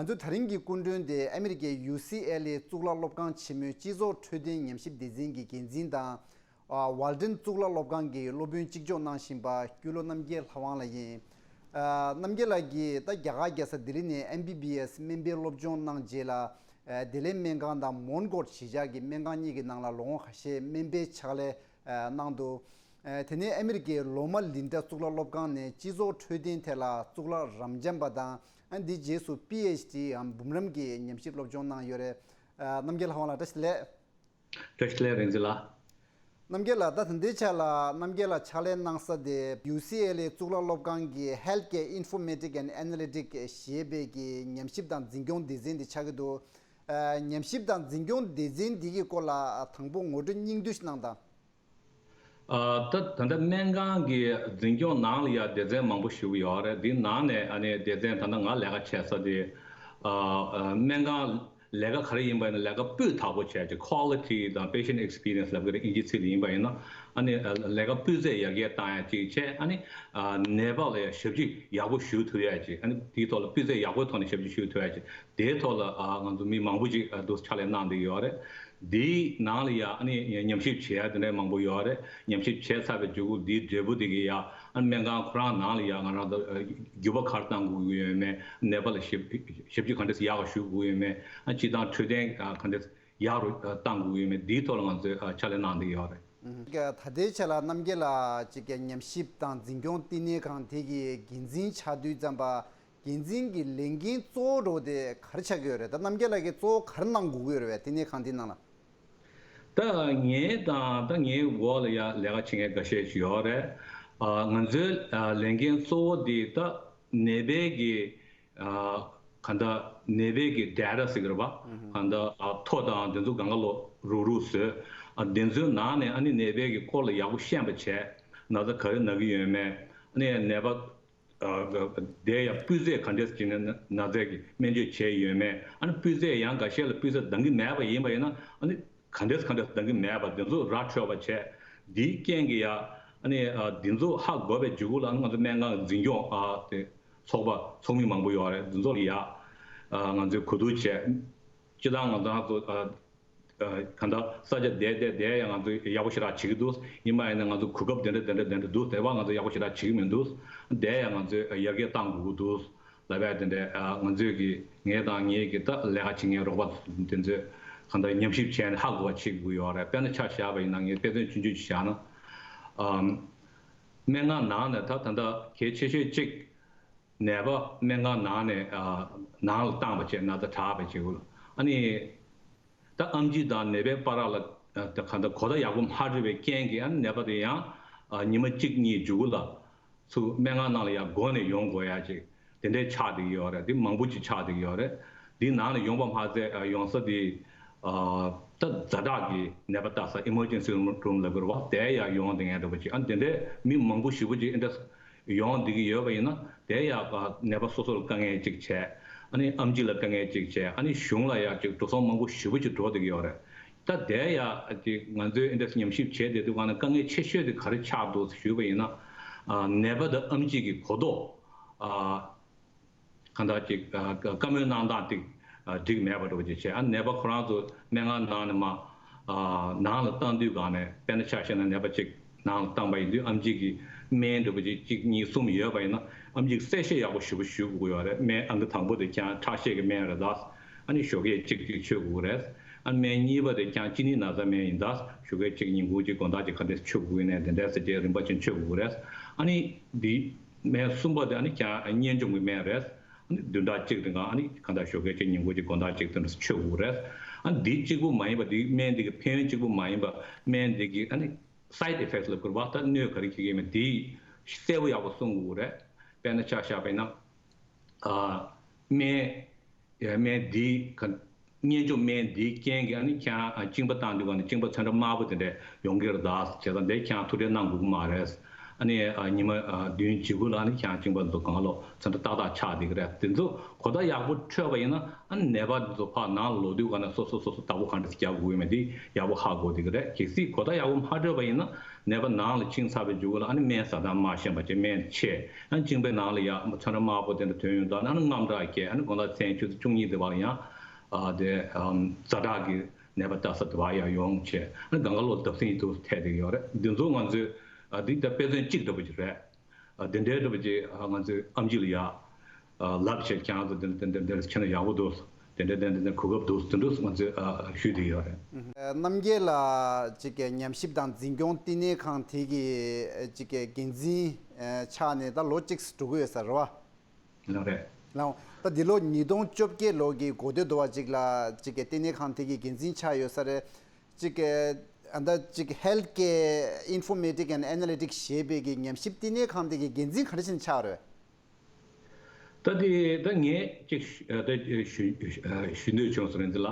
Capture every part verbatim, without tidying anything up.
ང་ཚོའི་ད་རིང་གི་སྐུ་མགྲོན་དེ་ཨ་མི་རི་ཀའི་ཡུ་སི་ཨེལ་ཨེ་གཙུག་ལག་སློབ་ཁང་ཆེན་མོའི་སྤྱི་ཚོགས་འཕྲོད་བསྟེན་ཉམས་ཞིབ་སྡེ་ཚན་གྱི་འགན་འཛིན་དང་། ཨ། ཝལ་ཏན་གཙུག་ལག་སློབ་ཁང་གི་སློབ་དཔོན་གཅིག་ལྕོགས་གནང་བཞིན་པ་སྐྱོ་ལོ་རྣམ་རྒྱལ་ལྷ་དབང་ལགས་ཡིན། ཨ། རྣམ་རྒྱལ་ལགས་ཀྱིས་ད་རྒྱ་གར་རྒྱལ་ས་ལྡི་ལི་ནས་ཨེམ་བི་བི་ཨེས་སྨན་པའི་སློབ་སྦྱོང་གནང་རྗེས་ལ། ཨ། བདེ་ལེགས་སྨན་ཁང་དང་མོན་གྷོར་གཞིས་ཆགས་ཀྱི་སྨན་ཁང་གཉིས་ཀྱི་ནང་ལ་ལོ་ངོ་ཁ་ཤས་སྨན་པའི་ཕྱག་ལས་གནང་འདུག། དེ་ནས་ཨ་མི་རི་ཀའི་ལོ་མ་ལིན་ཌ་གཙུག་ལག་སློབ་ཁང་ནས་སྤྱི་ཚོགས་འཕྲོད་བསྟེན་ཐད་ལ་གཙུག་ལག་རབ་འབྱམས་པ་དང་། འདི་རྗེས་སུ་པི་ཨེཆ་ཌི་འམ་འབུམ་རམས་ཀྱི་ཉམས་ཞིབ་སློབ་སྦྱོང་གནང་ཡོད་རེད། རྣམ་རྒྱལ་ལྷ་དབང་ལགས་བཀྲ་ཤིས་བདེ་ལེགས། བཀྲ་ཤིས་བདེ་ལེགས་རིག་འཛིན་ལགས། རྣམ་རྒྱལ་ལགས། ད་ད་ལྟའི་ཆ་ལ་རྣམ་རྒྱལ་ལགས་ཕྱག་ལས་གནང་ས་དེ་ཡུ་སི་ཨེལ་ཨེ་གཙུག་ལག་སློབ་ཁང་གི་Healthcare Informatics and Analytics ཞེས་པའི་གི་ཉམས་ཞིབ་དང་འཛིན་སྐྱོང་སྡེ་ཚན་དེ་ཆགས་ཀྱི་འདུག། ཉམས་ཞིབ་དང་འཛིན་སྐྱོང་སྡེ་ཚན་འདི་གི་སྐོར་ལ་དང་པོ་ངོ་སྤྲོད་སྙིང་བསྡུས་ཤིག་གནང་དང་། ཨ། ད་ད་ལྟ་སྨན་ཁང་གི་འཛིན་སྐྱོང་ནང་ལ་ཡང་སྡེ་ཚན་མང་པོ་ཞིག་ཡོད་རེད། འདིའི་ནང་ནས་ཨ་ནི་སྡེ་ཚན་ད་ལྟ་ང་ལས་ཀ་བྱེད་ས་དེ། ཨ། ཨ། སྨན་ཁང་ལས་ཀ་ག་རེ་ཡིན་པ་ཡིན་ན་ལས་ཀ་སྤུས་དག་པོ་བྱས་ཀྱི་Quality དང་Patient Experience ལབ་ཀྱི་རེད། ཨིན་ཇི་ཚིག་ལ་ཡིན་པ་ཡིན་ན། ཨ་ནི་ལས་ཀ་སྤུས་ཚད་ཡར་རྒྱས་བཏང་ཡ་གཅིག་བྱས། ཨ་ནི་ཨ་ནད་པ་ལ་ཡང་ཞབས་ཕྱི་ཡག་པོ་ཞུ་ཐུབ་ཡ་གཅིག། ཨ་ནི་དེའི་ཐོག་ལ་སྤུས་ཚད་ཡག་པོའི་ཐོག་ནས་ཞབས་ཕྱི་ཞུ་ཐུབ་ཡ་གཅིག། དེའི་ཐོག་ལ་ཨ་ང་ཚོ་མི་མང་པོ་ཅིག་ཨ་འདུག་ཕྱག་ལས་གནང་བསྡད་ཡོད་རེད། དེའི་ནང་ལ་ཡ་ཨ་ནི་ཉམས་ཞིབ་བྱེད་ཡ་དེ་འདྲ་མང་པོ་ཡོད་རེད། ཉམས་ཞིབ་བྱས་ཚར་བའི་མཇུག་གུ་དེའི་འབྲས་བུ་དེ་གི་ཡ་ཨ་ནི་སྨན་ཁང་ཁོ་རང་ནང་ལ་ཡ་ང་རང་ཚོ་ཨ་འགྱུར་བ་ག་རེ་གཏང་དགོས་ཀྱི་ཡོད་མེད། ནད་པ་ལ་ཞབས་ཞབས་ཕྱི་ག་འདྲས་ཡག་པ་ཞུ་དགོས་ཡོད་མེད། ཨ་སྤྱིར་བཏང་འཕྲོད་བསྟེན་ཨ་ག་འདྲས་ཡག་རུ་ཨ་གཏང་དགོས་ཀྱི་ཡོད་མེད། དེའི་ཐོག་ལ་ང་ཚོས་ཨ་ཕྱག་ལས་གནང་བསྡད་ཡོད་རེད། ད་ལྟའི་ཆ་ལ་རྣམ་རྒྱལ་ལགས་ཅིག་གི་ཉམས་ཞིབ་དང་འཛིན་སྐྱོང་བསྟི་གནས་ཁང་དེ་གི་འགན་འཛིན་ཆགས་དུས་ཙམ་པ། འགན་འཛིན་གྱི་ལས་འགན་གཙོ་བོ་འདྲ་བོ་དེ་ག་རེ་ཆགས་ཀྱི་ཡོད་རེད། ད་རྣམ་རྒྱལ་ལགས་ཀྱིས་གཙོ་བོ་ག་རེ་གནང་དགོས་ཀྱི་ཡོད་རེད་བསྟི་གནས་ཁང་དེའི་ནང་ལ། ད་ངའི་དང་ད་ངའི་འོག་ལ་ཡ་ལས་ཀ་བྱེད་མཁན་འགའ་ཤས་ཤིག་ཡོད་རེད། ཨ་ང་ཚོའི་ཨ་ལས་འགན་གཙོ་བོ་དེ་ད་ནད་པའི་གི་ཨ་གང་ལྟར་ནད་པའི་གི་data ཟེར་གི་རེད་པ། གང་ལྟར་ཨ་ཐོ་དང་དེ་ཚོ་སྒང་ག་ལོ་རུག་རུག་བཟོས། ཨ་དེ་ཚོའི་ནང་ནས་ཨ་ནི་ནད་པའི་གི་སྐོར་ལ་ཡག་པོ་ཤེས་པ་བྱས། ན་ཚ་ག་རེ་ན་གི་ཡོད་མེད། ཨ་ནི་ནད་པ། ཨ་དེ་ཡང་སྤུས་ཚད་ག་འདྲས་ཀྱི་ནད་ཚ་གི་སྨན་བཅོས་བྱས་ཡོད་མེད། ཨ་ནི་སྤུས་ཚད་ཡང་འགའ་ཤས་ལ་སྤུས་ཚད་འདང་གི་མེད་པ་ཡིན་པ་ཡིན་ན། ཨ་ནི་ག་འདྲས་ག་འདྲས་འདང་གི་མེད་པ་དེ་ཚོ་ར་འཕྲོད་པ་བྱས། འདིའི་རྐྱེན་གྱིས་ཡ་ཨ་ནི་ཨ་འདི་ཚོ་ཧ་གོ་བའི་མཇུག་གུ་ལ་ཨ་ནི་ང་ཚོ་སྨན་ཁང་འཛིན་སྐྱོང་ཨ་དེ་ཚོགས་པ་ཚོགས་མི་མང་པོ་ཡོད་རེད། འདི་ཚོ་ལ་ཡ་ཨ་ང་ཚོས་གོ་བསྡུར་བྱས། སྤྱིར་བཏང་ང་ཚོ་ཨ་གང་ལྟར་ས་ཆ་བསྡད་བསྡད་བསྡད་ཡ་ང་ཚོ་ཡག་པོ་ཞེ་དྲག་བྱེད་ཀྱི་འདུག། ཡིན་པ་ཡིན་ན་ང་ཚོ་གོ་སྐབས་དེ་འདྲ་དེ་འདྲ་དེ་འདྲ་འདུག། དེ་བ་ང་ཚོ་ཡག་པོ་ཞེ་དྲག་བྱེད་ཀྱི་མི་འདུག། བསྡད་ཡ་ང་ཚོས་ཡར་རྒྱས་གཏང་དགོས་ཀྱི་འདུག་ལབ་ཡ་དེ་འདྲ་ང་ཚོས་ཀྱི་ངས་དང་ངེད་ཀྱི་ད་ལས་ཀ་བྱེད་མཁན་རོགས་པ་དེ་ཚོས་གང་ལྟར་ཉམས་ཞིབ་བྱས་ནས་ཧ་གོ་བ་བྱེད་དགོས་ཡོད་རེད། དཔེར་ན་ཆ་བཞག་པ་ཡིན་ན་ངས་དཔེ་མཚོན་ཆུང་ཆུང་ཅིག་བཞག་ན། ཨམ། སྨན་ཁང་ནང་ནས་ད་ད་ལྟ་གལ་ཆེ་ཤོས་གཅིག། ནད་པ་སྨན་ཁང་ནང་ནས་ཨ་ནང་ལ་བཏང་བ་བྱས་ན་ད་དྲག་པའི་བྱེད་དགོས། ཨ་ནི་ད་ཨེམ་ཆི་དང་ནད་པའི་བར་ལ་ཨ་ད་གང་ལྟར་གོ་བརྡ་ཡག་པོ་མ་འགྲོ་བའི་རྐྱེན་གྱིས་ཨ་ནི་ནད་པ་དེ་ཡང་ཨ་ཉི་མ་གཅིག་གཉིས་མཇུག་གུ་ལ་ཚུར་སྨན་ཁང་ནང་ལ་ཡང་སྒོ་ནས་ཡོང་དགོས་ཡ་ཅིག་དེ་འདྲའི་ཆགས་བསྡད་ཀྱི་ཡོད་རེད། དེ་མང་པོ་ཅིག་ཆགས་བསྡད་ཀྱི་ཡོད་རེད། དེ་ནང་ལ་ཡོང་པ་མ་ཟད་ཨ་ཡོང་ས་དེ་ཨ་ད་ཛ་དྲག་གི་ནད་པ་ལྟ་ས་emergency room ལབ་དགོས་རེད་པ། དེ་ཡང་ཡོང་བསྡད་མཁན་འདྲ་པོ་ཅིག། ཨ་ནི་དེ་འདྲའི་མི་མང་པོ་ཞེ་པོ་ཅིག་ཨེ་འདྲ་ཡོང་བསྡད་ཀྱི་ཡོད་པ་ཡིན་ན། དེ་ཡང་ནད་པ་སོ་སོ་ལ་དཀའ་ངལ་ཅིག་བྱས། ཨ་ནི་ཨེམ་ཆི་ལ་དཀའ་ངལ་ཅིག་བྱས། ཨ་ནི་གཞུང་ལ་ཡང་ཅིག་འགྲོ་སོང་མང་པོ་ཞེ་པོ་ཅིག་འགྲོ་བསྡད་ཀྱི་ཡོད་རེད། ད་དེ་ཡང་ཅིག་ང་ཚོས་ཨེ་འདྲ་ཉམས་ཞིབ་བྱས་བསྡད་དུས་གང་ན་དཀའ་ངལ་ཆེ་ཤོས་དེ་ག་རེ་ཆགས་འདུག་ཞུས་པ་ཡིན་ན། ཨ་ནད་པ་དང་ཨེམ་ཆི་གི་གོ་རྟོགས་ཨ། གང་ལྟར་ཅིག་ཨ་བཀའ་མོལ་གནང་སྟངས་ཏིག་ཨ་འགྲིག་མེད་པ་འདྲ་པོ་ཅིག་བྱས། ཨ་ནད་པ་ཁོ་རང་ཚོ་སྨན་ཁང་ནང་ནས་མར་ཨ་ནང་ལ་བཏང་དུས་སྒང་ནས། དཔེར་ན་ཆ་བཞག་ན་ནད་པ་ཅིག་ནང་ལ་བཏང་པ་ཡིན་དུས་ཨེམ་ཆི་གི་སྨན་འདྲ་པོ་ཅིག་གཅིག་གཉིས་གསུམ་ཡོད་པ་ཡིན་ན། ཨེམ་ཆི་གི་གསལ་བཤད་ཡག་པོ་ཞེ་པོ་ཞུ་དགོས་ཀྱི་ཡོད་རེད། སྨན་ཨང་ཀི་དང་པོ་དེ་ཁྱེད་རང་ཁྲག་ཤེད་ཀྱི་སྨན་རེད་ད། ཨ་ནི་ཞོགས་ཀས་གཅིག་གཅིག་མཆོད་དགོས་ཀྱི་རེད། ཨ་ནི་སྨན་གཉིས་པ་དེ་ཁྱེད་རང་གཅིན་སྙི་ན་ཚ་སྨན་ཡིན་ད། ཞོགས་ཀས་གཅིག་ཉིན་གུང་གཅིག་དགོང་དག་གཅིག་ག་འདྲས་མཆོད་དགོས་ཀྱི་ཡིན་ནའི་དེ་འདྲས་ཟེར་བྱས་རིམ་པ་བཞིན་མཆོད་དགོས་ཀྱི་རེད། ཨ་ནི་འདི་སྨན་གསུམ་པ་དེ་ཨ་ནི་ཁྱེད་རང་གཉན་འཇོམས་ཀྱི་སྨན་རེད། ཨ་ནི་བདུན་ཕྲག་གཅིག་རིང་ག་ཨ་ནི་གང་ལྟར་ཞོགས་ཀས་གཅིག་ཉིན་གུང་གཅིག་དགོང་དག་གཅིག་དེ་འདྲ་མཆོད་དགོས་རེད། ཨ་ནི་འདི་གཅིག་པུ་མ་ཡིན་པ། འདི་སྨན་འདི་གི་ཕན་ཡོན་གཅིག་པུ་མ་ཡིན་པ། སྨན་འདི་གི་ཨ་ནི་side effects ལབ་དགོས་རེད་པ། ད་གནོད་ག་རེ་འཁྱེར་གྱི་ཡོད་མེད་འདི་གསལ་པོ་ཡག་པོ་གསུང་དགོས་རེད། དཔེར་ན་ཆ་བཞག་པ་ཡིན་ན། ཨ་སྨན་ཡ་སྨན་འདི་ག་གཉན་འཇོམས་སྨན་འདིའི་རྐྱེན་གྱིས་ཨ་ནི་ཁྱེད་རང་གཅིན་པ་བཏང་དུས་ག་ནས་གཅིན་པ་ཚོན་ཁྲ་དམར་པོ་དེ་འདྲ་ཡོང་གི་རེད་ད། བྱས་ཙང་འདི་ཁྱེད་རང་ཐུགས་ཁྲལ་གནང་དགོས་ཀྱི་མ་རེད། ཨ་ནི་ཨ་ཉི་མ་ཨ་བདུན་བརྒྱད་དགུ་ལ་ཨ་ནི་ཁྱེད་རང་གཅིན་པ་འདི་ཚོ་གང་ལོ་ཚོན་ཁྲ་ཏག་ཏག་ཆགས་བསྡད་ཀྱི་རེད། དེ་ཚོ་གོ་བརྡ་ཡག་པོ་འཕྲོད་པ་ཡིན་ན་ཨ་ནི་ནད་པ་འདི་ཚོ་ཕར་ནང་ལ་ལོག་དུས་ག་ནས་སོ་སོ་སོ་སོ་བདག་པོ་གང་འདྲ་ཞིག་རྒྱག་དགོས་ཡོད་མེད་དེ་ཡག་པོ་ཧ་གོ་བསྡད་ཀྱི་རེད། གལ་སྲིད་གོ་བརྡ་ཡག་པོ་མ་འཕྲོད་པ་ཡིན་ན་ནད་པ་ནང་ལ་ཕྱིན་ཚར་བའི་མཇུག་ལ་ཨ་ནི་སྨན་ཟ་སྟངས་མ་ཤེས་པ་བྱས་སྨན་ཆད། ཨ་ནི་གཅིན་པའི་ནང་ལ་ཡ་ཚོན་ཁྲ་དམར་པོ་དེ་འདྲ་ཐོན་ཡོང་དུས་ཨ་ནི་རྔམ་སྐྲག་སྐྱེ། ཨ་ནི་དགོང་དག་མཚན་ཆུ་ཚོད་བཅུ་གཉིས་དེ་བར་ལ་ཡང་ཨ་དེ་ཨམ་ཛ་དྲག་གི་ནད་པ་ལྟ་ས་དེ་བར་ཡང་ཡོང་བྱས། ཨ་ནི་གང་ག་ལོ་བརྡབ་གསིག་དུ་ཐེབས་བསྡད་ཀྱི་ཡོད་རེད། འདི་ཚོ་ང་ཚོས་ཨ་འདི་ད་དཔེ་མཚོན་གཅིག་འདྲ་པོ་ཅིག་རེད། ཨ་དེ་འདྲའི་འདྲ་པོ་ཅིག་ཨ་ང་ཚོས་ཨམ་ཆི་ལ་ཡ་ཨ་ལབ་བྱས་ཁྱེད་རང་ཚོ་དེ་འདྲ་དེ་འདྲ་དེ་འདྲ་བྱས་ན་ཡག་པོ་འདུག་དེ་འདྲ་དེ་འདྲ་དེ་གོ་སྐབས་འདུག་དེ་འདྲ་ང་ཚོས་ཨ་ཞུས་བསྡད་ཡོད་རེད། རྣམ་རྒྱལ་ལགས་ཅིག་གི་ཉམས་ཞིབ་དང་འཛིན་སྐྱོང་བསྟི་གནས་ཁང་དེ་གི་ཅིག་གི་འགན་འཛིན་ཆགས་ནས་ད་ལོ་གཅིག་འགྲོ་གི་ཡོད་ས་རེད་བ། ལགས་རེད། ལགས་འོང་། ད་འདི་ལོ་ཉིས་སྟོང་བཅོ་བརྒྱད་ལོ་གི་འགོ་སྟོད་དུ་བ་ཅིག་ལ་ཅིག་གི་བསྟི་གནས་ཁང་དེ་གི་འགན་འཛིན་ཆགས་ཡོད་ས་རེད། ཅིག་གི་ཨ་ད་ཅིག་Healthcare Informatics and Analytics ཞེས་པའི་གི་ཉམས་ཞིབ་བསྟི་གནས་ཁང་དེ་གི་འགན་འཛིན་ག་འདྲ་ཞིག་ཆགས་རེད། ད་དེ་ད་ངས་ཅིག་ཨ་ད་ཞུ་ཞུ་ཞུ་འདོད་བྱུང་སོང་རེད་འདི་ལ།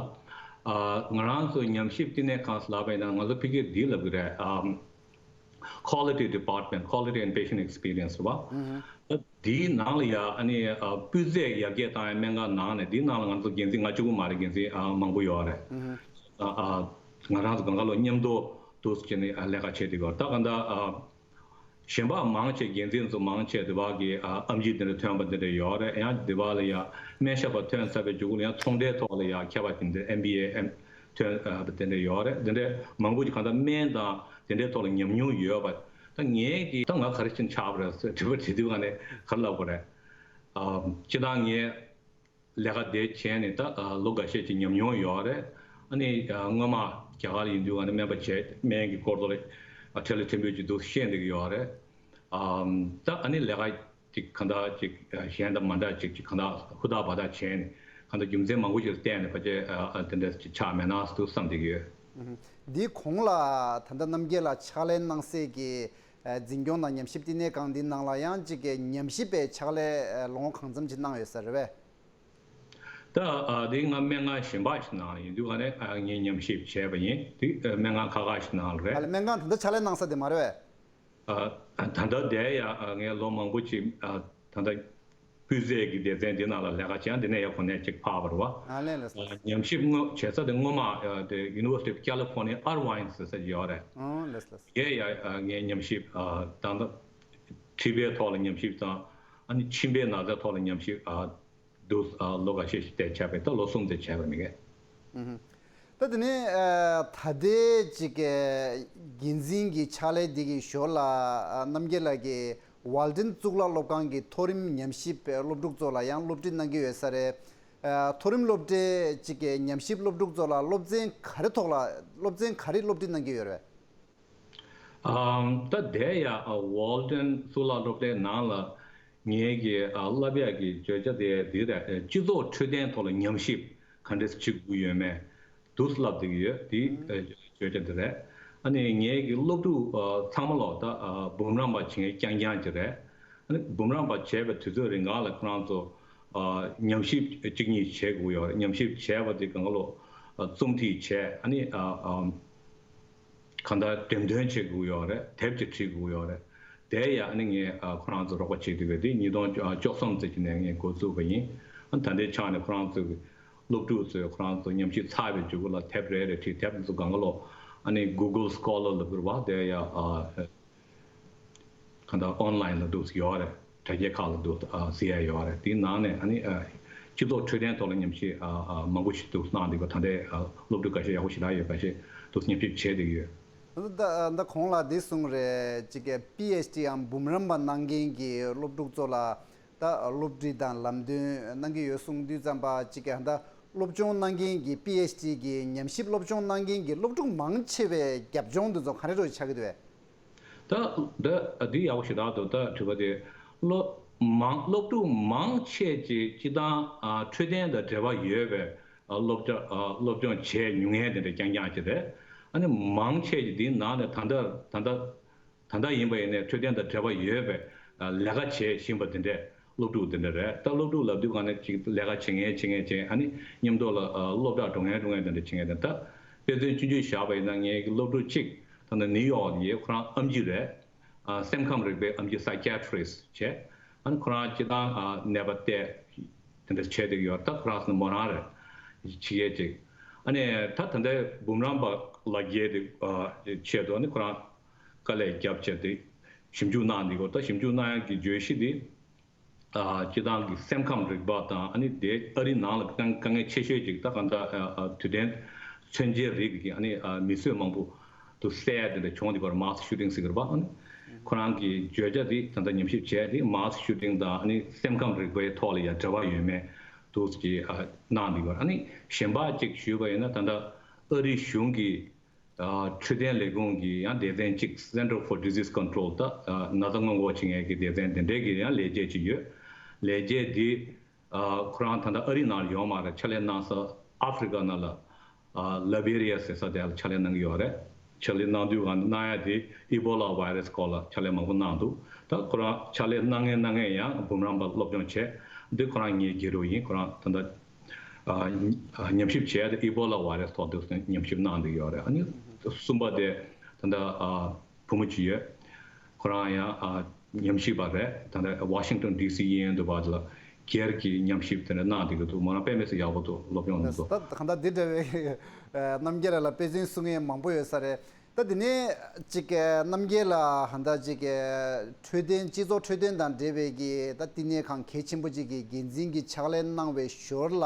ཨ་ང་རང་ཚོ་ཉམས་ཞིབ་བསྟི་གནས་ཁང་ཟེར་ལབ་པ་ཡིན་ན་ང་ཚོ་ཕ་གིར་འདི་ལབ་གི་རེད། ཨ་Quality Department, Quality and Patient Experience རེད་བ། ཨ་དེའི་ནང་ལ་ཡ་ཨ་ནི་ཨ་སྤུས་ཚད་ཡར་རྒྱས་བཏང་ཡ་སྨན་ཁང་ནང་ནས་དེའི་ནང་ལ་ང་ཚོ་འགན་འཛིན་ང་གཅིག་པུ་མ་རེད། འགན་འཛིན་ཨ་མང་པོ་ཡོད་རེད། ཨ་ཨ་ང་རང་ཚོ་སྒང་ག་ལོ་མཉམ་དུ་འདུག་སེ་བྱས་ནས་ཨ་ལས་ཀ་བྱེད་བསྡད་ཡོད་རེད། ད་ག་འདྲ་ཨ། གཞན་པ་མང་ཆེ་འགན་འཛིན་ཚོ་མང་ཆེ་དེ་བ་གི་ཨ་ཨེམ་ཆི་དེ་འདྲ་ཐོན་པ་དེ་འདྲ་ཡོད་རེད། ཡང་དེ་བ་ལ་ཡང་སྨན་ཞབས་པ་ཐོན་ཚར་བའི་མཇུག་ལ་ཡང་ཚོང་འབྲེལ་ཐོག་ལ་ཡང་མཁས་པ་དེ་འདྲ་ཨེམ་བི་ཨེ་ཨེམ་ཐོན་ཨ་དེ་འདྲ་ཡོད་རེད། དེ་འདྲ་མང་པོ་ཅིག་གང་ལྟར་སྨན་དང་དེ་འདྲའི་ཐོག་ལ་ཉམས་མྱོང་ཡོད་པ། ད་ངས་ཀྱི་ད་ང་ག་རེ་བྱས་ཆགས་པ་རེད་ཟེར་དྲི་བ་དྲི་དུས་ང་ནས་ག་རེ་ལབ་དགོས་རེད། ཨ་སྤྱིར་བཏང་ངས་ལས་ཀ་དེ་བྱས་ནས་ད་ལོ་འགའ་ཤས་ཅིག་ཉམས་མྱོང་ཡོད་རེད། ཨ་ནི་སྔོན་མ་རྒྱ་གར་ཡིན་དུས་ཨ་ནི་སྨན་པ་བྱས་སྨན་གྱི་སྐོར་ཐོག་ལ་ཕྲན་ལ་ཕྲན་བུ་ཅིག་འདུག་ཤེས་བསྡད་ཀྱི་ཡོད་རེད། ཨམ་ད་ཨ་ནི་ལས་ཀ་ཅིག་གང་ལྟར་ཅིག་གཞན་དང་མ་འདྲ་ཅིག་ཅིག་གང་ལྟར་ཧུར་ཐག་འབད་ཐག་བྱས་ནས་གང་ལྟར་རྒྱུ་མཚན་མང་པོ་ཞིག་ལ་བརྟེན་ནས་ཕལ་ཆེར་ཨ་དེ་འདྲ་ཅིག་ཆགས་མེད་ན་འདུག་བསམ་བསྡད་ཀྱི་ཡོད། འདིའི་གོང་ལ་ད་ལྟ་རྣམ་རྒྱལ་ལགས་ཕྱག་ལས་གནང་སའི་གི་འཛིན་སྐྱོང་དང་ཉམས་ཞིབ་བསྟི་གནས་ཁང་འདི་ནང་ལ་ཡང་ཅིག་གི་ཉམས་ཞིབ་པའི་ཕྱག་ལས་ལོ་ངོ་གང་འཚམ་ཅིག་གནང་ཡོད་ས་རེད་པས། ད་ཨ་དེ་ང་སྨན་ཁང་གཞན་པ་ཞིག་ནང་ཡིན་དུས་ག་ནས་ཨ་ངས་ཉམས་ཞིབ་བྱས་པ་ཡིན། དེ་ཨ་སྨན་ཁང་ཁག་ཁག་ཞིག་ནང་ལ་རེད། ཨ་ལས་སྨན་ཁང་ད་ལྟ་ཕྱག་ལས་གནང་ས་དེ་མ་རེད་པས། ཨ་ད་ལྟ་དེ་ཡ་ཨ་ངས་ལོ་མང་པོ་ཅིག་ཨ་ད་ལྟ་སྤུས་ཚད་ཀྱི་སྡེ་ཚན་འདི་ནང་ལ་ལས་ཀ་བྱས། འདི་ནས་ཡ་གོ་གནས་ཅིག་ཕར་བ་རེད་བ། ཨ་ལས་ལས། ཨ་ཉམས་ཞིབ་དངོས་བྱེད་ས་དེ་སྔོན་མ་ཨ་དེ་University of California Irvine ཟེར་ས་ཅིག་ཡོད་རེད། ཨོ་ལས་ལས། དེ་ཡ་ཨ་ངས་ཉམས་ཞིབ་ཨ་ད་ལྟ་མཁྲིས་པའི་ཐོག་ལ་ཉམས་ཞིབ་དང་ཨ་ནི་མཆིན་པའི་ན་ཚའི་ཐོག་ལ་ཉམས་ཞིབ་ཨ། འདུག་ཨ་ལོ་འགའ་ཤས་ཤིག་དེ་བྱས་པས་ད་ལོ་གསུམ་དེ་བྱས་པ་མི་གས། ད་དེ་ནས་ཨ་ད་ལྟའི་ཅིག་གི་འགན་འཛིན་གྱི་ཕྱག་ལས་འདི་གི་ཞོར་ལ་ཨ་རྣམ་རྒྱལ་ལགས་ཀྱིས་ཝལ་ཏན་གཙུག་ལག་སློབ་ཁང་གི་མཐོ་རིམ་ཉམས་ཞིབ་སློབ་ཕྲུག་ཚོ་ལ་ཡང་སློབ་ཁྲིད་གནང་གི་ཡོད་ས་རེད། ཨ་མཐོ་རིམ་སློབ་གྲྭའི་ཅིག་གི་ཉམས་ཞིབ་སློབ་ཕྲུག་ཚོ་ལ་སློབ་ཚན་ག་རེ་ཐོག་ལ་སློབ་ཚན་ག་རེ་སློབ་ཁྲིད་གནང་གི་ཡོད་རེད། ཨམ་ད་དེ་ཡ་ཨ་ཝལ་ཏན་གཙུག་ལག་སློབ་གྲྭའི་ནང་ལ་ངེད་ཀྱི་ཨ་བསླབ་ཡག་གི་བརྗོད་བྱ་དེ་འདི་རེད། སྤྱི་ཚོགས་འཕྲོད་བསྟེན་ཐོག་ལ་ཉམས་ཞིབ་ག་འདྲས་བྱེད་དགོས་ཡོད་མེད་འདུག་བསླབ་བསྡད་ཀྱི་ཡོད། དེ་ཨ་བརྗོད་བྱ་འདི་རེད། ཨ་ནི་ངེད་ཀྱི་སློབ་ཕྲུག་ཨ་ཚང་མ་ལོག་ད་ཨ་འབུམ་རམས་པ་བྱེད་མཁན་རྐྱང་རྐྱང་ཅིག་རེད། ཨ་ནི་འབུམ་རམས་པ་བྱས་པའི་དུས་ཚོད་རིང་གང་ལ་ཁོ་རང་ཚོ་ཨ་ཉམས་ཞིབ་གཅིག་གཉིས་བྱེད་དགོས་ཡོད་རེད། ཉམས་ཞིབ་བྱས་པ་དེ་གང་ག་ལོ་ཨ་རྩོམ་སྒྲིག་བྱས། ཨ་ནི་ཨ་ཨ། གང་ལྟར་འགྲེམས་སྟོན་བྱེད་དགོས་ཡོད་རེད། དེབ་ཅིག་བྲིས་དགོས་ཡོད་རེད། དེ་ཡང་ཨ་ནི་ངས་ཨ་ཁོ་རང་ཚོ་རོགས་པ་བྱེད་དུས་དེ་ཉིས་སྟོང་བཅུ་གསུམ་ཙམ་ཅིག་ནས་ངས་འགོ་བཙུགས་པ་ཡིན། ཨ་ནི་ད་ལྟའི་ཆ་ནས་ཁོ་རང་ཚོའི་སློབ་ཕྲུག་ཚོས་ཁོ་རང་ཚོ་ཉམས་ཞིབ་ཚར་བའི་མཇུག་ལ་དེབ་རེ་རེ་བྲིས། དེབ་འདི་ཚོ་སྒང་ག་ལོ་ཨ་ནི་Google Scholar ལབ་ཀྱི་རེད་བ། དེ་ཡང་ཨ། གང་ལྟར་ཨོན་ལན་ལ་འདུག་ཡོད་རེད། དྲ་རྒྱའི་ཁག་ལ་འདུག་ཨ་གཟིགས་ཡ་ཡོད་རེད། དེའི་ནང་ནས་ཨ་ནི་ཨ་སྤྱི་ཚོགས་འཕྲོད་བསྟེན་ཐོག་ལ་ཉམས་ཞིབ་ཨ་ཨ་མང་པོ་ཞིག་འདུག་གནང་འདུག་པ། ད་ལྟའི་ཨ་སློབ་ཕྲུག་འགའ་ཤས་ཡག་པོ་ཞེ་དྲག་ཡོད། འགའ་ཤས་འདུག་ཉམས་ཞིབ་བྱས་འདུག་ཡོད། ད་ད་གོང་ལ་འདི་གསུངས་རེད། ཅིག་གི་པི་ཨེཆ་ཌི་འམ་འབུམ་རམས་པ་གནང་མཁན་གྱི་སློབ་ཕྲུག་ཚོ་ལ་ད་སློབ་ཁྲིད་དང་ལམ་སྟོན་གནང་གི་ཡོད་གསུངས་དུས་ཙམ་པ། ཅིག་གི་ད་སློབ་སྦྱོང་གནང་མཁན་གྱི་པི་ཨེཆ་ཌི་གི་ཉམས་ཞིབ་སློབ་སྦྱོང་གནང་མཁན་གྱི་སློབ་ཕྲུག་མང་ཆེ་བའི་རྒྱབ་ལྗོངས་འདི་ཚོ་ག་རེ་འདྲ་ཆགས་ཀྱི་འདུག་བས། ད་ད་འདི་ཡག་པོ་ཞེ་དྲག་འདུག་ད་དྲི་བ་དེ་སློབ་མང་སློབ་ཕྲུག་མང་ཆེ་ཅིག་སྤྱིར་བཏང་ཨ་འཕྲོད་བསྟེན་དང་འབྲེལ་བ་ཡོད་པའི་ཨ་སློབ་སྦྱོང་ཨ་སློབ་སྦྱོང་བྱས་མྱོང་མཁན་དེ་འདྲ་རྐྱང་རྐྱང་ཅིག་རེད། ཨ་ནི་མང་ཆེ་ཅིག་འདིའི་ནང་ནས་ད་ལྟ་ད་ལྟ་ད་ལྟ་ཡིན་པ་ཡིན་ནའི་འཕྲོད་བསྟེན་དང་འབྲེལ་བ་ཡོད་པའི་ཨ་ལས་ཀ་བྱེད་བཞིན་པ་དེ་འདྲས་སློབ་ཕྲུག་དེ་འདྲ་རེད། ད་སློབ་ཕྲུག་ལབ་དུས་གང་ནས་ཅིག་ལས་ཀ་བྱེད་མཁན་བྱེད་མཁན་བྱེད། ཨ་ནི་མཉམ་དུ་ལ་ཨ་སློབ་གྲྭ་འགྲོ་མཁན་འགྲོ་མཁན་དེ་འདྲ་བྱེད་མཁན་དེ། ད་དཔེ་མཚོན་ཆུང་ཆུང་བཞག་པ་ཡིན་ན་ངའི་སློབ་ཕྲུག་གཅིག་ད་ནི་ནིའུ་ཡོག་ཡི་ཁོ་རང་ཨེམ་ཆི་རེད། ཨ་སེམས་ཁམས་རིག་པའི་ཨེམ་ཆི་psychiatrist་བྱས། ཨ་ནི་ཁོ་རང་སྤྱིར་བཏང་ཨ་ནད་པ་བལྟས་དེ་འདྲ་བྱས་བསྡད་ཡོད། ད་ཁོ་རང་ཚོ་མོ་རང་རེད། ཕྱི་རྒྱལ་ཅིག་ཨ་ནི་ད་ད་ལྟའི་འབུམ་རམས་པ་ལགས་ཀྱིས་དེ་ཨ་ཆེད་དུ་ཨ་ནི་ཁོ་རང་དཀའ་ལས་བརྒྱབ་བྱས་ཏེ་ཞིབ་འཇུག་གནང་འདི་གོ། ད་ཞིབ་འཇུག་གནང་ཡག་གི་བརྗོད་གཞི་འདི། ཨ་སྤྱིར་བཏང་གི་སེམས་ཁམས་རིག་པ་དང་ཨ་ནི་དེ་ཨ་རི་ནང་ལ་དཀའ་དཀའ་ངལ་ཆེ་ཤོས་ཅིག་ད་གང་ལྟར་ཨ་ཨ་དུས་དྲན་མཚོན་ཆའི་རིགས་ཀྱི་ཨ་ནི་ཨ་མི་གསོད་མང་པོ་དུ་བསད་དེ་འདྲ་བྱུང་དེ་གར་mass shooting་ཟེར་གི་རེད་པ། ཨ་ནི་ཁོ་རང་གི་བརྗོད་བྱ་དེ་ད་ལྟ་ཉམས་ཞིབ་བྱས་དེ་mass shooting་དང་ཨ་ནི་སེམས་ཁམས་རིག་པའི་ཐོག་ལ་ཡང་འབྲེལ་བ་ཡོད་མེད་དུ་ཅིག་ཨ་གནང་དེ་གར། ཨ་ནི་གཞན་པ་ཅིག་ཞུས་པ་ཡིན་ན་ད་ལྟ་ཨ་རི་གཞུང་གི་ཨ་འཕྲོད་བསྟེན་ལས་ཁུངས་ཀྱི་ཡང་སྡེ་ཚན་གཅིག Center for Disease Control་ད་ཨ་ན་ཚ་སྔོན་འགོག་བྱེད་མཁན་གྱི་སྡེ་ཚན་དེ་འདྲས་ཀྱི་ཡང་ལས་བྱེད་ཅིག་ཡོད། ལས་བྱེད་འདི་ཨ་ཁོ་རང་ད་ལྟ་ཨ་རི་ནང་ཡོད་མ་རེད། ཕྱག་ལས་གནང་ས་ཨ་ཧྥེ་རི་ཀ་ནང་ལ་ཨ་Liberia་ཟེར་ས་དེ་ལ་ཕྱག་ལས་གནང་གི་ཡོད་རེད། ཕྱག་ལས་གནང་དུས་གང་གནང་ཡ་དེ་Ebola virus་སྐོར་ལ་ཕྱག་ལས་མང་པོ་གནང་འདུག་ད་ཁོ་རང་ཕྱག་ལས་གནང་མཁན་གནང་མཁན་ཡང་འབུམ་རམས་པ་སློབ་སྦྱོང་བྱས། འདི་ཁོ་རང་ངའི་དགེ་ཕྲུག་ཡིན། ཁོ་རང་ད་ལྟ་ཨ་ཉམས་ཞིབ་བྱས་ཏེ་Ebola virus་ཐོག་ཏུ་ཉམས་ཞིབ་གནང་བསྡད་ཡོད་རེད། ཨ་ནི་གསུམ་པ་དེ་ད་ལྟ་ཨ་བུ་མོ་ཅིག་ཡོད། ཁོ་རང་ཡང་ཨ་ཉམས་ཞིབ་པ་རེད། ད་ལྟ་Washington D C་གཡས་གཡོན་དུ་བར་ལ་སྒེར་གྱི་ཉམས་ཞིབ་དེ་འདྲ་གནང་བསྡད་ཀྱི་འདུག་མོ་རང་དཔེ་མི་སྲིད་ཡག་པོ་འདུག་སློབ་སྦྱོང་གནང་འདུག་ད་གང་ལྟར་འདི་འདྲ་བའི་རྣམ་རྒྱལ་ལགས་ལ་དཔེ་མཚོན་གསུང་མཁན་མང་པོ་ཡོད་ས་རེད། ད་དེ་ནས་ཅིག་གི་རྣམ་རྒྱལ་ལགས་ཧན་ད་ཅིག་གི་འཕྲོད་བསྟེན་སྤྱི་ཚོགས་འཕྲོད་བསྟེན་དང་འབྲེལ་བའི་གི་ད་བསྟི་གནས་ཁང་གལ་ཆེན་པོ་ཅིག་གི་འགན་འཛིན་གྱི་ཕྱག་ལས་གནང་བའི་ཞོར་ལ་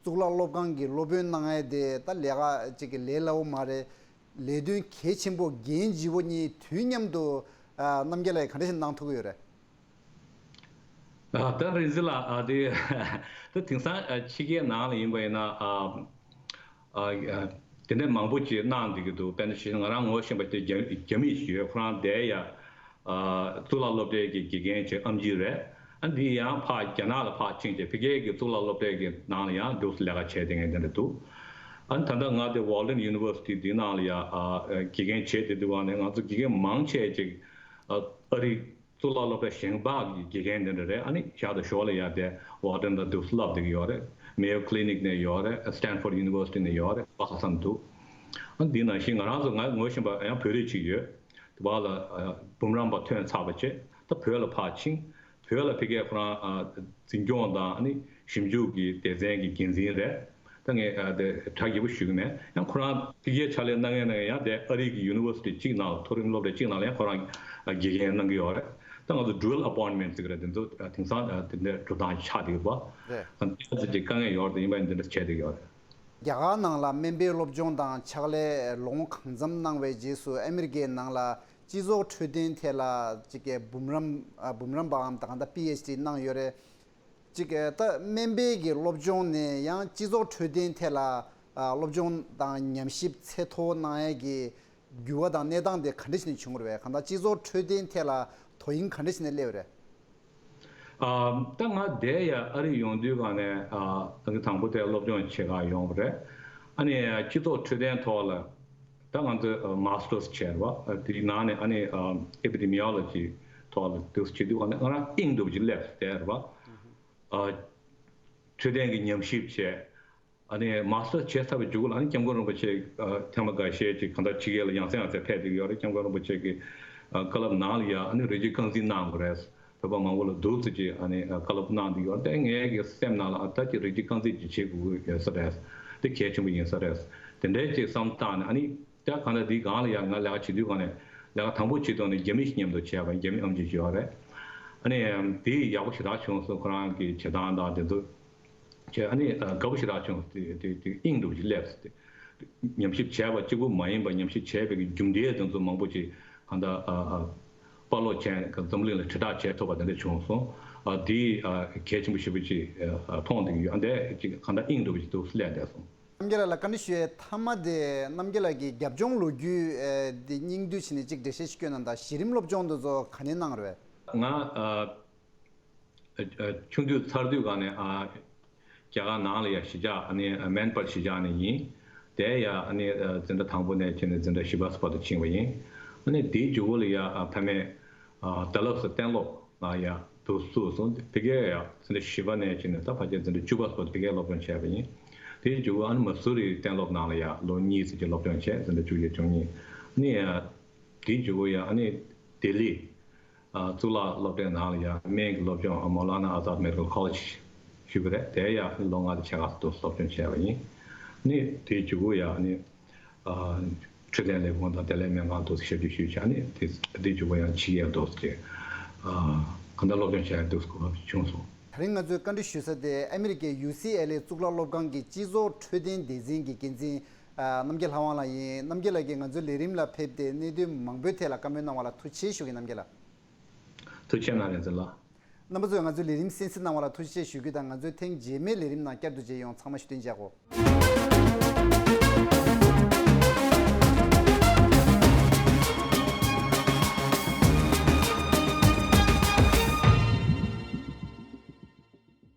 གཙུག་ལག་སློབ་ཁང་གི་སློབ་དཔོན་གནང་ཡས་དེ་ད་ལས་ཀ་ཅིག་གི་ལས་སླ་བོ་མ་རེད། ལས་དོན་གལ་ཆེན་པོ་འགན་ལྗི་བོ་གཉིས་དུས་མཉམ་དུ་ཨ་རྣམ་རྒྱལ་ལགས་ག་འདྲ་ཞིག་གནང་ཐུབ་ཀྱི་ཡོད་རེད། ཨ་ད་རིན་འཛིན་ལགས་ཨ་དེ་ད་དེང་སང་ཨ་ཕྱི་རྒྱལ་ནང་ལ་ཡིན་པ་ཡིན་ན་ཨ། ཨ་ཨ་དེ་འདྲ་མང་པོ་ཅིག་གནང་བསྡད་ཀྱི་འདུག་དཔེར་ན་ཞིག་ང་རང་ངོ་ཤེས་པ་དེ་རྒྱ་རྒྱ་མི་ཞིག་ཡོད། ཁོ་རང་དེ་ཡ་ཨ་གཙུག་ལག་སློབ་གྲྭའི་གི་དགེ་རྒན་ཅིག་ཨེམ་ཆི་རེད། ཨ་འདི་ཡང་ཕར་རྒྱ་ནག་ལ་ཕར་ཕྱིན་བྱས་ཕ་གིའི་གི་གཙུག་ལག་སློབ་གྲྭའི་གི་ནང་ལ་ཡང་འདུག་སེ་ལས་ཀ་བྱས་བསྡད་མཁན་དེ་འདྲ་འདུག་ཨ་ད་ལྟ་ང་དེ་Walden University་འདི་ནང་ལ་ཡ་ཨ་དགེ་རྒན་བྱས་བསྡད་དུས་ག་ནས་ང་ཚོ་དགེ་རྒན་མང་ཆེ་ཅིག་ཨ་ཨ་རི་གཙུག་ལག་སློབ་གྲྭ་གཞན་པ་གི་དགེ་རྒན་དེ་འདྲ་རེད། ཨ་ནི་ཤར་དང་ཞོར་ལ་ཡ་དེ་Walden་ལ་འདུག་སེ་བསླབ་བསྡད་ཀྱི་ཡོད་རེད། Mayo Clinic་ནས་ཡོད་རེད། Stanford University་ནས་ཡོད་རེད། པ་ས་ཚང་འདུག་ཨ་འདི་ནང་བཞིན་ང་རང་ཚོ་ང་ངོ་ཤེས་པ་ཡང་བོད་རིགས་ཅིག་ཡོད། དེ་བ་ལ་ཨ་འབུམ་རམས་པ་ཐོན་ཚར་བ་བྱས་ད་བོད་ལ་ཕར་ཕྱིན། བོད་ལ་ཕ་གིའི་ཁོ་རང་ཨ་འཛིན་སྐྱོང་དང་ཨ་ནི་ཞིབ་འཇུག་གི་སྡེ་ཚན་གྱི་འགན་འཛིན་རེད། ད་ངས་ཨ་དེ་གྲ་རྒྱས་པོ་ཞུ་གི་མེད། ཡང་ཁོ་རང་ཕ་གིའི་ཕྱག་ལས་གནང་མཁན་ནང་ཡང་དེ་ཨ་རི་གི་University་གཅིག་ནང་ལ་མཐོ་རིམ་སློབ་གྲྭ་གཅིག་ནང་ལ་ཡང་ཁོ་རང་ཨ་དགེ་རྒན་གནང་གི་ཡོད་རེད། ད་ང་ཚོ་dual appointment་ཟེར་གི་རེད། དེ་ཚོ་ཨ་དེང་སང་ཨ་དེ་འདྲའི་འགྲོ་སྟངས་ཆགས་བསྡད་ཡོད་པ། རེད། ཨ་དེ་ཚོ་ཅིག་དཀའ་ངལ་ཡོད་རེད། ཡིན་པ་ཡིན་དེ་འདྲ་བྱས་བསྡད་ཡོད་རེད། རྒྱ་གར་ནང་ལ་སྨན་པའི་སློབ་སྦྱོང་དང་ཕྱག་ལས་ལོ་ངོ་གང་འཚམ་གནང་བའི་རྗེས་སུ་ཨ་མི་རི་ཀའི་ནང་ལ་སྤྱི་ཚོགས་འཕྲོད་བསྟེན་ཐད་ལ་ཅིག་གི་འབུམ་རམས་ཨ་འབུམ་རམས་པའམ་ད་གང་ལྟར་པི་ཨེཆ་ཌི་གནང་ཡོད་རེད། ཅིག་གི་ད་སྨན་པའི་གི་སློབ་སྦྱོང་ནས་ཡང་སྤྱི་ཚོགས་འཕྲོད་བསྟེན་ཐད་ལ་ཨ་སློབ་སྦྱོང་དང་ཉམས་ཞིབ་ཚད་མཐོ་གནང་ཡས་ཀྱི་འགྱུར་བ་དང་གནས་སྟངས་དེ་ག་འདྲ་ཞིག་ནས་བྱུང་བ་རེད། གང་ལྟར་སྤྱི་ཚོགས་འཕྲོད་བསྟེན་ཐད་ལ་དོ་དབྱིངས་ག་འདྲ་ཞིག་ནས་སླེབས་པ་རེད། ཨ་ད་ང་དེ་ཡ་ཨ་རི་ཡོང་དུས་ག་ནས་ཨ་ད་གི་དང་པོ་དེ་སློབ་སྦྱོང་བྱེད་ག་ཡོང་བ་རེད། ཨ་ནི་སྤྱི་ཚོགས་འཕྲོད་བསྟེན་ཐོག་ལ་ད་ང་ཚོས་ཨ་masters་བྱས་པ། ཨ་དེའི་ནང་ནས་ཨ་ནི་ཨ་epidemiology་ཐོག་ལ་འདུག་བྱེད་དུས་ག་ནས་ང་རང་དབྱིངས་འགྲུབ་ཅིག་སླེབས་བསྡད་རེད་པ། ཨ་འཕྲོད་བསྟེན་གྱི་ཉམས་ཞིབ་བྱས། ཨ་ནི་masters་བྱས་ཚར་བའི་མཇུག་ལ་ཨ་ནི་སྐྱབས་མགོན་རིན་པོ་ཆེ་ཨ་ཐེངས་མ་འགའ་ཤས་ཅིག་གང་ལྟར་ཕྱི་རྒྱལ་ལ་ཡང་སེ་ཡང་སེ་ཕེབས་བསྡད་ཀྱི་ཡོད་རེད། སྐྱབས་མགོན་རིན་པོ་ཆེ་གི་ཨ་བཀའ་སློབ་ནང་ལ་ཡ་ཨ་ནི་རིགས་རྒྱུད་རྐང་འཛིན་གནང་དགོས་རེད། བོད་པ་མང་པོ་ལ་འདུག་ཟེར་གྱི་ཨ་ནི་ཨ་བཀའ་སློབ་གནང་བསྡད་ཀྱི་ཡོད་རེད། དེ་ངའི་གི་སེམས་ནང་ལ་ཨ་ད་ཅིག་རིགས་རྒྱུད་རྐང་འཛིན་ཅིག་བྱེད་དགོས་ཀྱི་ཡོད་ས་རེད། དེ་གལ་ཆེན་པོ་ཡིན་ས་རེད། དེ་འདྲའི་ཅིག་བསམ་བཏང་ནས་ཨ་ནི་ད་གང་ལྟར་འདིའི་སྒང་ལ་ཡ་ང་ལས་ཀ་བྱེད་དུས་ག་ནས་ལས་ཀ་དང་པོ་བྱེད་དུས་ནས་རྒྱ་མི་ཞིག་མཉམ་དུ་བྱས་པ། རྒྱ་མི་ཨེམ་ཆི་ཅིག་ཡོད་རེད། ཨ་ནི་དེ་ཡག་པོ་ཞེ་དྲག་བྱུང་སོང་། ཁོ་རང་གི་བྱེད་སྟངས་དང་དེ་ཚོ། བྱས་ཨ་ནི་ཨ་དགའ་པོ་ཞེ་དྲག་བྱུང་། དེ་དེ་དེ་དབྱིངས་འགྲུབ་ཅིག་སླེབས་སོང་། དེ་ཉམས་ཞིབ་བྱས་པ་གཅིག་པུ་མ་ཡིན་པ་ཉམས་ཞིབ་བྱས་པའི་གི་རྒྱུ་འབྲས་དེ་ཚོ་མང་པོ་ཅིག་གང་ལྟར་ཨ་ཨ་དཔར་སློག་བྱས་ནས་འཛམ་གླིང་ལ་དྲིལ་བསྒྲགས་བྱས་ཐུབ་པ་དེ་འདྲ་བྱུང་སོང་། ཨ་དེ་ཨ་གལ་ཆེན་པོ་ཞེ་པོ་ཅིག་ཨ་མཐོང་བསྡད་ཀྱི་ཡོད། ཨ་འདས་ཅིག་གང་ལྟར་དབྱིངས་འགྲུབ་པ་ཅིག་འདུག་སླེབས་བསྡད་སོང་། རྣམ་རྒྱལ་ལགས་ལ་བཀའ་འདྲི་ཞུ་ཡས་མཐའ་མ་དེ་རྣམ་རྒྱལ་ལགས་ཀྱི་རྒྱབ་ལྗོངས་ལོ་རྒྱུས་ཨ་དེ་སྙིང་བསྡུས་བྱས་ནས་ཅིག་འགྲེལ་བཤད་ཞིག་སྐྱོན་གནང་དང་། གཞི་རིམ་སློབ་སྦྱོང་དེ་ཚོ་ག་ནས་གནང་རེད། ང་ཨ། ཨ་ཨ་ཆུང་དུས་ཚར་དུས་ག་ནས་ཨ་རྒྱ་གར་ནང་ལ་ཡ་གཞིས་ཆགས་ཨ་ནི་ཨ་མན་པར་གཞིས་ཆགས་ནས་ཡིན། དེ་ཡ་ཨ་ནི་ཨ་འཛིན་གྲྭ་དང་པོ་ནས་ཕྱིན་ནས་འཛིན་གྲྭ་བཞི་པ་ཙམ་པ་དུ་ཕྱིན་པ་ཡིན། ཨ་ནི་དེའི་མཇུག་གུ་ལ་ཡ་ཨ་ཕ་མས་ཨ་ཏཱ་ལབ་ཟེར་གཏན་སློབ་ལ་ཡ་དུ་བཙུགས་སོང་། དེ་གའི་ཡ་འཛིན་གྲྭ་བཞི་པ་ནས་ཕྱིན་ནས་ད་ཕལ་ཆེར་འཛིན་གྲྭ་བཅུ་པ་ཙམ་པ་དེ་གའི་སློབ་སྦྱོང་བྱས་པ་ཡིན། དེའི་མཇུག་གུ་ཨ་ནི་མ་སུ་རི་གཏན་སློབ་ནང་ལ་ཡ་ལོ་གཉིས་ཙམ་གྱི་སློབ་སྦྱོང་བྱས། འཛིན་གྲྭ་བཅུ་བཞི་བཅུ་གཉིས། ཨ་ནི་ཡ་དེའི་མཇུག་གུ་ཡ་ཨ་ནི། ལྡི་ལི་གཙུག་ལག་སློབ་གྲྭའི་ནང་ལ་ཡང་སྨན་གྱི་སློབ་སྦྱོང་Maulana Azad Medical College ཞུས་པ་རེད། དེ་ཡང་ལོ་ལྔ་དང་ཕྱེད་ཀ་ཙམ་སློབ་སྦྱོང་བྱས་པ་ཡིན། ནི་དེའི་མཇུག་གུ་ཡང་ནི་འཕྲོད་བསྟེན་ལས་ཁུངས་དང་བདེ་ལེགས་སྨན་ཁང་དུ་ཞབས་ཕྱི་ཞུས་བྱས། ནི་དེ་དེའི་མཇུག་གུ་ཡང་ཕྱི་རྒྱལ་དུ་ག་འདྲ་སློབ་སྦྱོང་བྱས་འདུག་གོ་བྱུང་སོང་། ད་རིང་ང་ཚོས་བཀའ་འདྲི་ཞུ་ས་དེ་ཨ་མི་རི་ཀའི་ཡུ་སི་ཨེལ་ཨེ་གཙུག་ལག་སློབ་ཁང་གི་སྤྱི་ཚོགས་འཕྲོད་བསྟེན་སྡེ་ཚན་གྱི་འགན་འཛིན་རྣམ་རྒྱལ་ལྷ་དབང་ལགས་ཡིན། རྣམ་རྒྱལ་ལགས་ཀྱིས་ང་ཚོའི་ལས་རིམ་ལ་ཕེབས་ཏེ་གནད་དོན་མང་པོའི་ཐད་ལ་བཀའ་མོལ་གནང་བ་ལ་ཐུགས་རྗེ་ཆེ་ཞུ་གི། རྣམ་རྒྱལ་ལགས། ཐུགས་རྗེ་གནང་རེ་ཟེར་ལ། རྣམ་པ་ཚོས་ང་ཚོའི་ལས་རིམ་གསན་གཟིགས་གནང་བ་ལ་ཐུགས་རྗེ་ཆེ་ཞུ་རྒྱུ་དང་། ང་ཚོའི་ཐེངས་རྗེས་མའི་ལས་རིམ་ནང་བསྐྱར་དུ་མཇལ་ཡོང་། ཚང་མ་བཞུགས་གདན་འཇགས་གོ།